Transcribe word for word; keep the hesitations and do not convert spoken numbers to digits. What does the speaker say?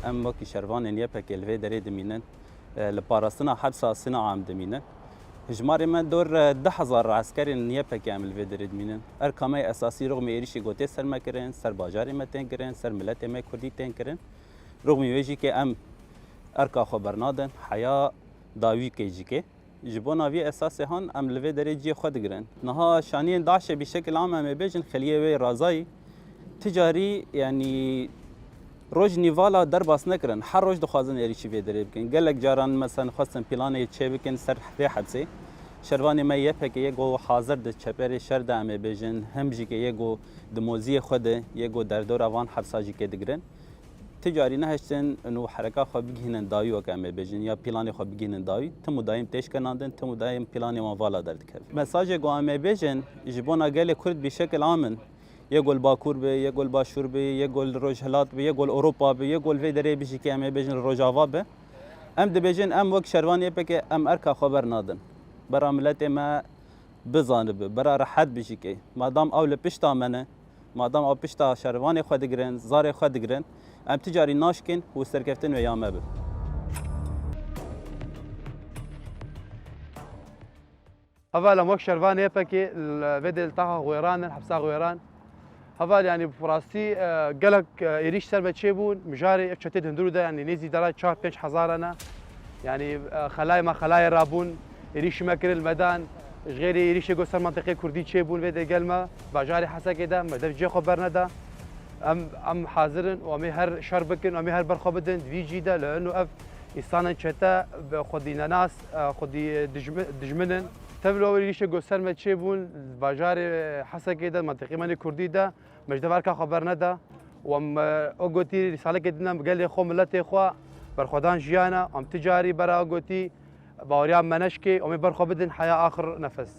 Em wekî şervanên Y P G li vê derê dimînin. E, li parastina hepsa Sina em dimînin. Hijmarê me dor, e, du hezar eskerên Y P G em li vê derê dimînin. Erka me esasî rûxmê êrîşê ku tê ser me kirin, ser bajarê me tên kirin, ser miletê me kurdî tên kirin. Rûxmê wê jî ke em erka xwe bernadin, heya dawî ke jî ke. Ji bona vî esasê han em li vê derê cihê xwe digirin. Niha şaniyên DAIŞê bi şekil am em ê bêjin xeliyê wê razayî. Ti carî, yanî, roj nîvala derbas nekirin. Her roj dixwazin êrîşî vê derê bikin. Gelek caran, meselen, xwestin planê çê bikin ser vê hepsê. Şervanê me Y P G yê ku hazir di çeperê şer de em ê bêjin, hem jî ke yê ku di moziyê xwe de, yê ku derdora van hepsa jî ke digirin. Ti carî nehiştin û hereka xwe bigihînin dawî, weke em ê bêjin, ya planê xwe bigihînin dawî, tim û dayim têşkenandin, tim û dayim planê wan vala derdikevin. Mesajê ku em ê bêjin ji bona gelê Kurd bi şekil am in, yê ku li Bakur be, yê ku li Başûr be, yê ku li Rojhilat be, yê ku li Ewropa be, yê ku li vê derê bijî ke em ê bêjin li Rojava be. Em dibêjin, em wek şervanê Y P G em erka xwe bernadin. Bera miletê me bizanibe, bera rehet bijî ke. Madam ew li pişta me ne, madam ew pişta şervanê xwe digirin, zarê xwe digirin, em ti carî naşkin û serkeftin wê ya me be. Heval, em wek şervanê Y P G li vê dê li taxa Xwêran in, hepsa Xwêran. Heval, yanî bi rastî, e, gelek, e, êrîş ser me çêbûn, mijarê ev çetê di hundirû de, yanî nêzî dara çar pênc hezar ne. Yanî, e, xelayê me xelayê rabûn, êrîşî me kirin li me dan. Ji xêrê êrîşê ku ser mentiqê kurdî çêbûn vê dê gel me, bajarê Hesekê de, me dev cihê xwe berneda. Em, em hazir in û em ê her şer bikin, em ê her ber xwe bidin. Di vî cî de li hin û ev însanên çete bi xwedî nenas, e, xwedî dijmi-, dijmin in. Tevlo êrîşê ku ser me çêbûn, bajarê Hesekê de, mentiqê me nê kurdî de, me ji dev erka xwe berneda. Û em, e, o gotî, rîsalekê din em gelê xwe, miletê xwe, berxwedan jiyana, em ti carî bera o gotî, baweriya me neşkê, em ê ber xwe bidin heya axir nefes.